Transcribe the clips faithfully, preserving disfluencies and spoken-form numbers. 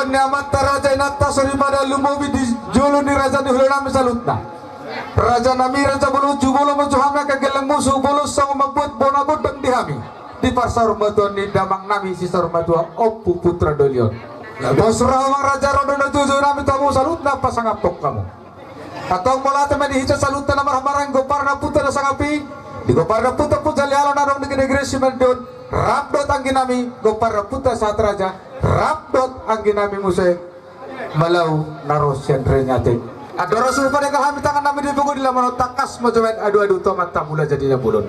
Ni amanta raja, inanta soripada, lumobi di jolo ni raja ni hula nami saluhutna. Raja nami, raja bolon, jumolo ma jo hami angka gelleng musu, bolon songon mambuat bona gondang di hami. Di parsaurmatuaon ni damang nami si saurmatua Ompu Putra Doli on. Pos roha amang raja, ro do na joujou nami tu hamu saluhutna, pasangaphon hamu. Antong mauliate ma di hita saluhutna na marhahamaranggi, gompar ni ompunta na sangap i, di gompar ni ompunta Ompu Jali Alo na adong di negeri Simanjuntak on, rap dohot anggi nami gompar ni ompunta Sahat Raja, rap dohot anggi nami muse Malau na ro sian Rengat i. Andorang so hupangke hami tangan nami di pogodi lamon on, tangkas ma jo baen adu-adu tu amanta Mula Jadi Na Bolon.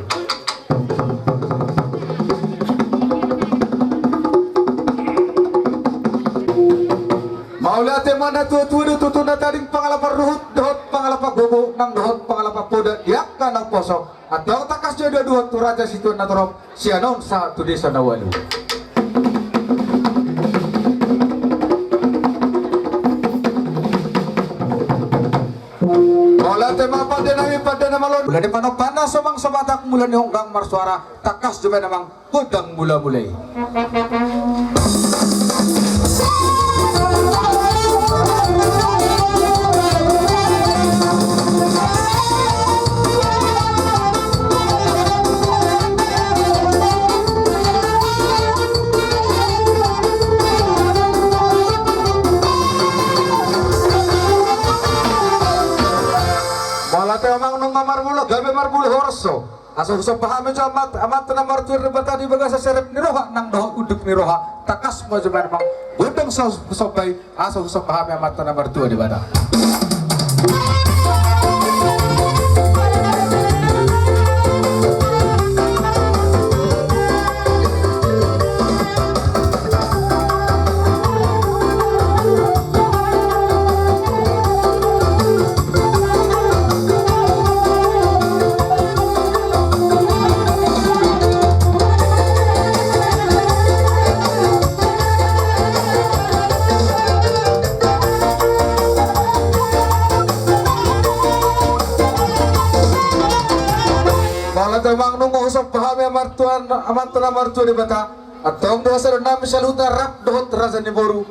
Mauliate ma, na tua-tua do tutu na tading pangalapan ruhut dohot pangalapan gogo nang dohot pangalapan poda di angka na umposo. Antong tangkas jo adu-aduhon tu raja situan na torop, sian on sahat tu desa na ualu. Mauliate ma pande nami, pande na malo. Mula ni panomparna somang so Batak, mula ni honggang marsuara, tangkas jo baen amang gondang mula-mula i. Mauliate amang, nunga marmula gabe marbulu horas ho. Asa husomba hami jo amat, amanta na martua Debata di bagasan serep ni roha nang dohot unduk ni roha. Tangkas ma jo baen amang gondang so husomba i, asa husomba hami amanta na martua Debata. Mauliate amang, nunga husomba hami amanta na martua Debata. Antong do hasahutaonnami saluhutna rap dohot raja ni boru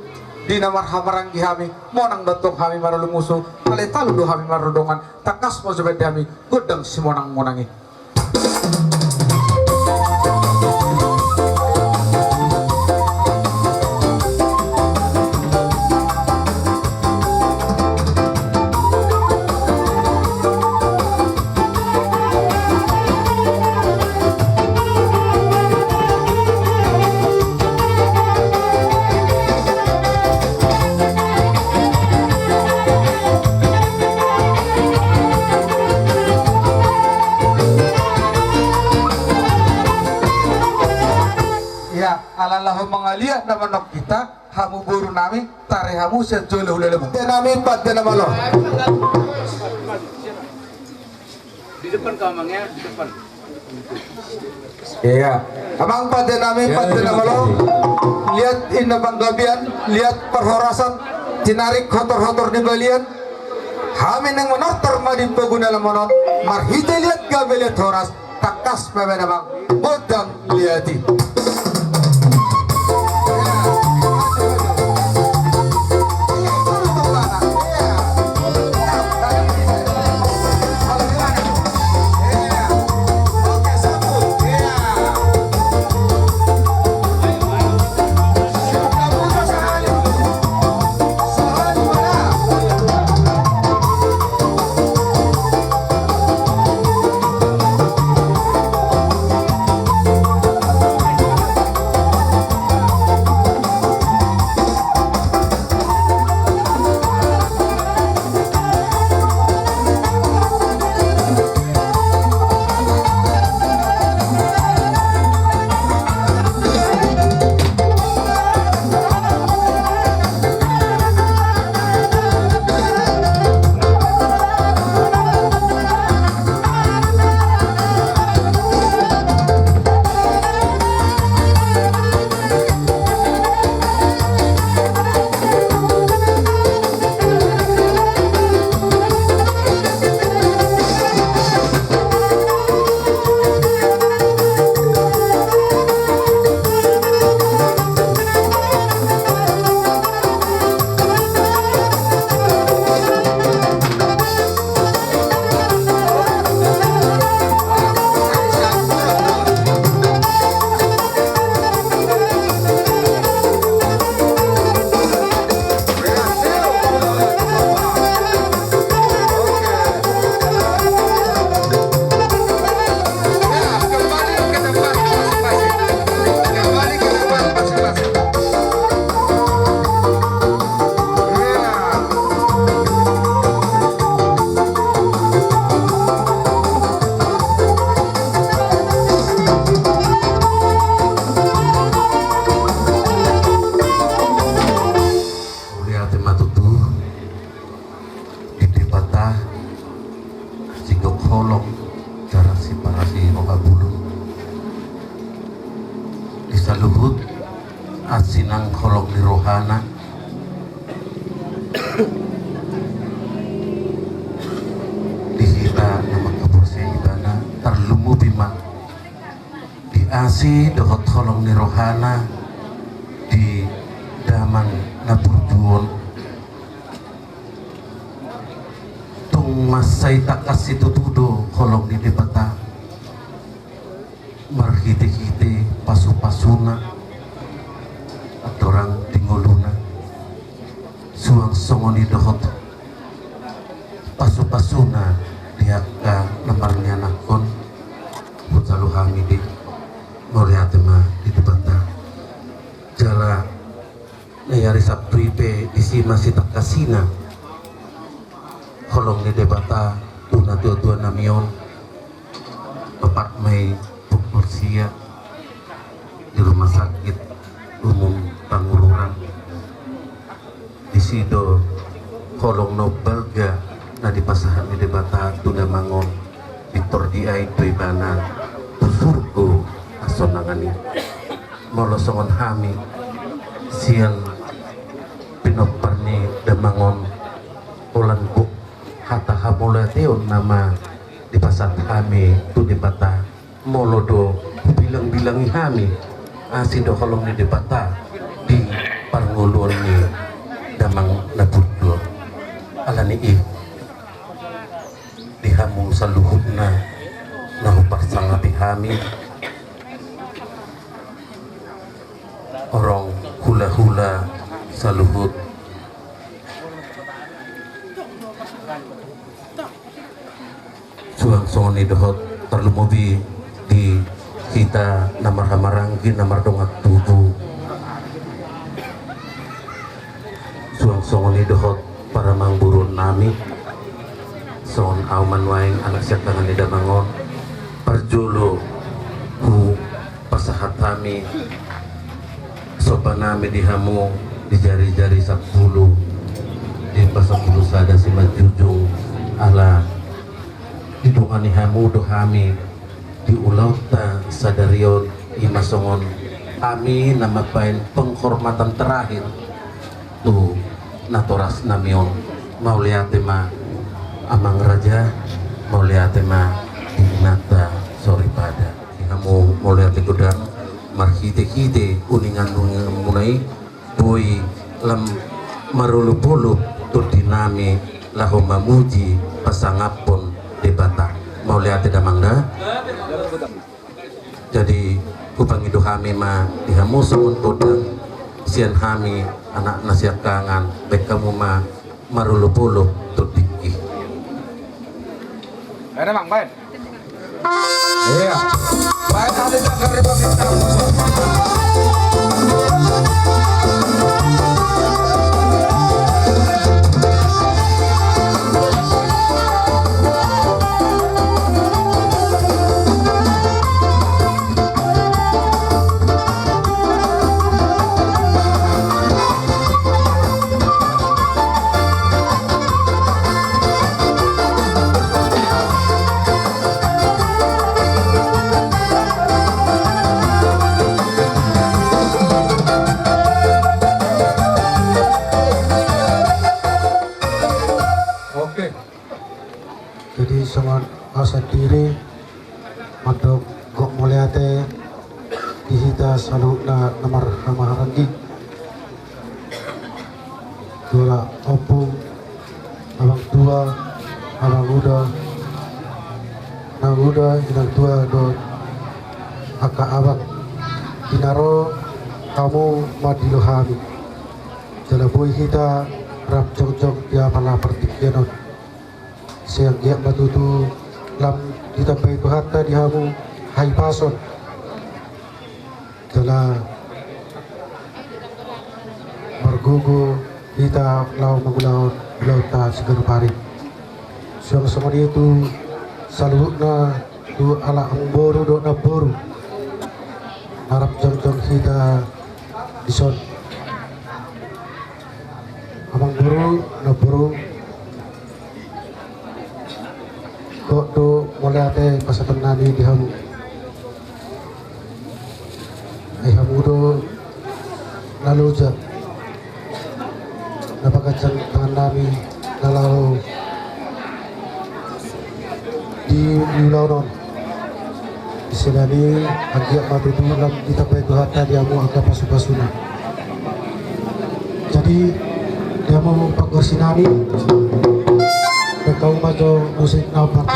di na marhahamaranggi hami, monang do antong hami marolumusu, alai talu do hami marrodongan, tangkas ma jo baen di hami gondang simonang-monang i. Ia, ala laho mangaliat na manok hita, hamu boru nami, tahe hamu sian jolo hulala. Pande nami, pande na malo. Di depan kau, Amang, ya, di depan. Ia. Amang, pande nami, pande na malo. Liat inna panggabean, liat parhorasan, tinarik hotor-hotor ni balian. Hami naeng manortor ma di pogu ni alaman on, marhite liat gabe liat horas, tangkas ma baen amang gondang liat i. di saluhut asi nang holong ni rohana di hita na manghaporseai ibana, tarlumobi ma di asi dohot holong ni rohana di damang na burju on. Tung mansai tangkas situtu do holong ni Debata marhitehite pasupasuna andorang di ngoluna, suang songon i dohot pasupasuna di angka na marnianakhon. Hujalo hami di, mauliate ma di Debata. Jala na i ari Sabtu i pe disi ma sitangkasina holong ni Debata tu natuatuanami on. Tepat ma i pukul sia di Rumah Sakit Umum Pangururan. Disi do holong na umbalga na dipasahat ni Debata tu damang on, pintor diain do ibana tu surgo hasonangan i. Molo songon hami sian pinompar ni damang on, holan gok hata hamauliateon nama dipasahat hami tu Debata. Molo do hubilangbilangi hami asi dohot holong ni Debata di parngoluon ni damang na burju on. Alani i, di hamu saluhutna na huparsangapi hami, horong hulahula saluhut, suang songon i dohot tarlumobi di hita na marhahamaranggi na mardongan tubu, suang songon i dohot paramangboruonnami, songon au ma nuaeng anak siangkangan ni damang on. Parjolo hupasahat hami sombanami di hamu di jarijari sampulu, di pasampulu sada simanjujung, ala didongani hamu do hami di ulaonta sadari on, i ma songon hami na mambaen penghormatan terakhir tu natorasnami on. Mauliate ma amang raja, mauliate ma di inanta soripada. Di hamu mauliate godang marhitehite uninguninganmuna i, boi lam marolopolop tondinami laho mamuji pasangaphon Debata. Mauliate damang da. Jadi hupangido hami ma di hamu songon godang sian hami anak na siangkangan, baen hamu ma marolopolop tondingki. Baen damang, baen. Iya. Baen, ada cakar di bawah kita. Oke. Jadi songon au sandiri mandok gok mauliate di hita saluhutna na marhahamaranggi, tu ala ompung, amang tua, amang uda, nang uda, inang tua dohot angka abang. Di na ro hamu mandilo hami, jala boi hita rap jongjong di apala partingkian on. Sai anggiat ma tutu lam ditambai Tuhanta di hamu hahipason, jala margogo hita laho mangulahon ulaonta siganup ari. Suang songon i tu saluhutna, tu ala amangboru dohot namboru na rap jongjong hita dison. Amangboru, namboru, gok do mauliate pasahatonnami di hamu. Ai hamu Halo, ja. Na paganjang tangan nami na laho di, di ulaon on. Istilahna anggiat ma tutu lam ditambai Tuhanta di hamu angka pasupasuna. Jadi di hamu panggorsingkon nami, baen hamu ma jo musik na parti.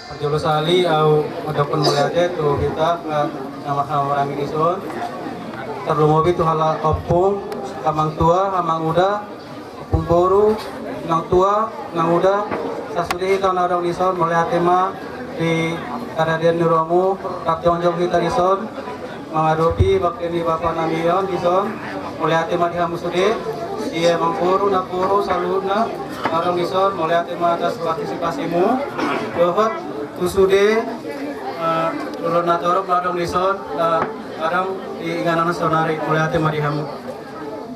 Parjolo sahali ahu mandok mauliate tu hita na marhahamaranggi dison. Tarlumobi tu halak ompung, amang tua, amang uda, ompung boru, inang tua, inang uda, sasude hita na adong dison, mauliate ma di haradeon ni rohamu, rap jongjong hita dison mangadopi bakti ni bapa nami on dison. Mauliate ma di hamu sude, di amang boru, inang boru, saluhutna na adong dison, mauliate ma atas partisipasimu. Dohot tu sude, eh, dolok na torop na adong dison, na adong di inganan saonari, mauliate ma di hamu.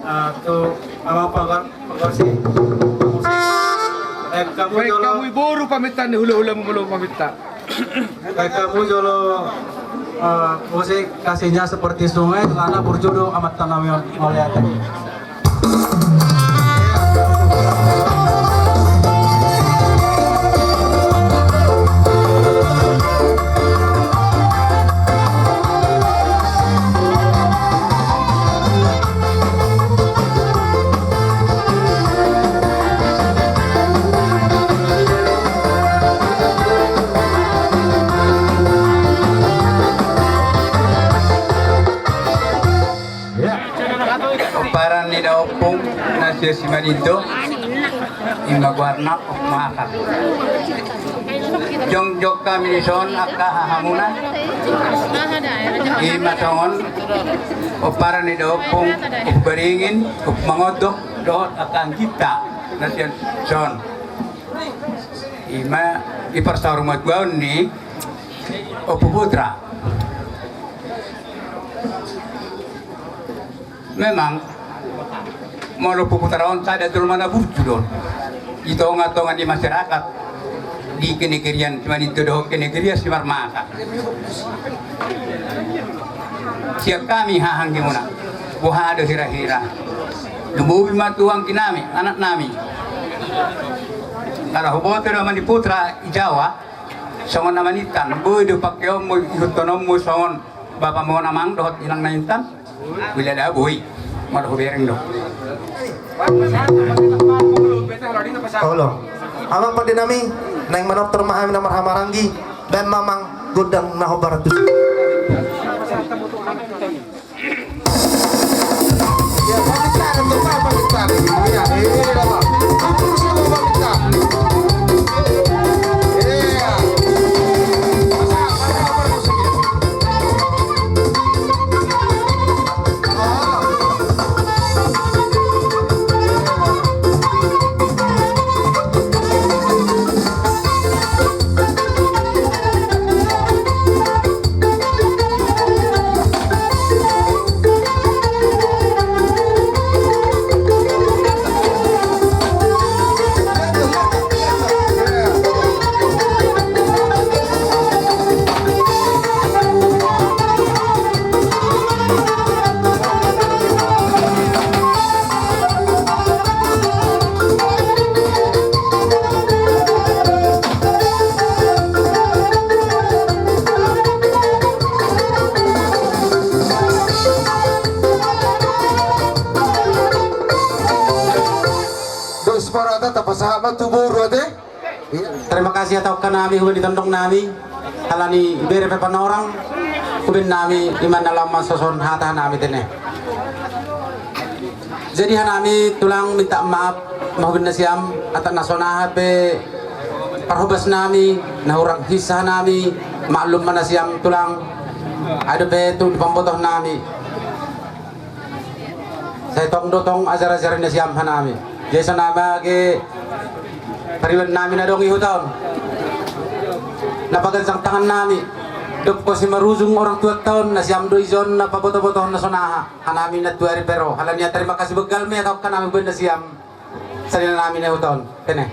Eh, tu amang panggar-, panggarsi. Baen hamu jolo. Baen hamu i boru pamintaan ni hulahulamu molo paminta. Baen hamu jolo, eh, musik Kasihnya Seperti Sungai, alana burju do amanta nami on, mauliate. Pomparan ni daompung na sian Simanindo, ima goarna Ompu Mahakam. Jongjong hami dison angka hahamuna. Ima songon pomparan ni daompung, Ompu Baringin, Ompu Mangondok, dohot angka angginta na sian son. Ima di parsaurmatuaon ni Ompu Putra. Memang molo Ompu Putra on sada jolma na burju do on di tongatonga ni masyarakat di kenegerian Simanindo dohot kenegerian Simarmata. Sian hami hahaanggimuna, boha do hirahira? Lumobi ma tu anggi nami, anak nami. Molo huboto do Amang ni Putra i Jawa, songon na manintan, boi do pangkeonmu, ihuthononmu songon bapamuna amang dohot inangna intan. Bila da boi, molo hubereng do. Olo. Amang pande nami, naeng manortor ma hami na marhahamaranggi, baen ma amang gondang na hombar tusi. Dos parata tapasahat ma tu boru ate. Tarima kasih hatahononnami hubahen tondongnami, alani ibere pe panorang hubahen nami, ima na laho mansoson hata nami tene. Jadi hanami tulang minta maaf ma hubahen nasiam, atas na so naha pe parhobasnami, na hurang hinsa hanami, maklum ma nasiam tulang. Ai dope tu pambotohonnami. Sai tong do tong ajar-ajar ni nasiam hanami. Jadi songon i ma age paribanami na adong di huta on, na paganjang tangannami. Dob hosi marujung orang tuanta on, nasiam do ijon na paboto-botohon na so naha. Hanami na tu ari pe ro, alani i tarima kasih begal ma i hatahononnami hubahen nasiam. Sarinami na huta on tene.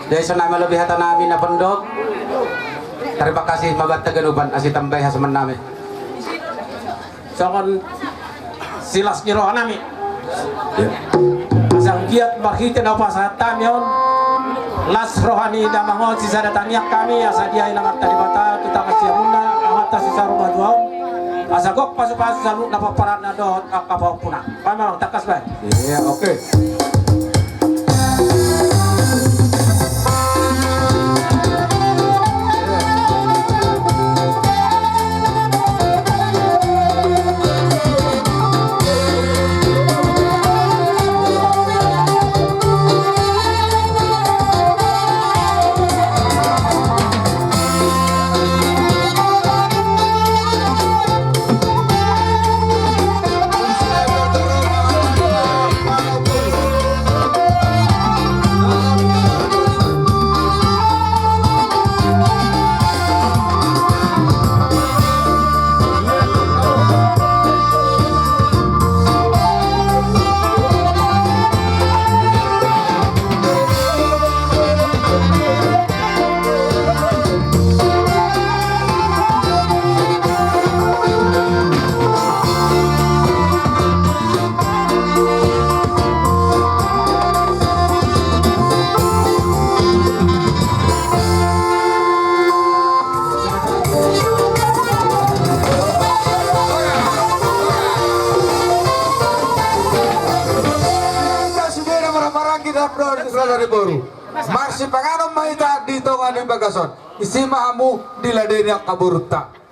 Jadi songon i ma lobi hatanami na pandok. Tarima kasih ma banta ganupan, asi tambai hasomannami. Songon silas ni rohanami. Asa anggiat marhite na hupasahat hami on, las roha ni damang on sisada tangiang hami, asa dia inanganta Debata tu tangan siamunna, amanta si saur matua on, asa gok pasu-pasu saluhutna pomparanna dohot angka pahompuna. Baen ma tangkas baen. Iya, oke. Marsi panganon ma hita di tonga ni bagas on. Isi ma hamu diladeni angka borunta.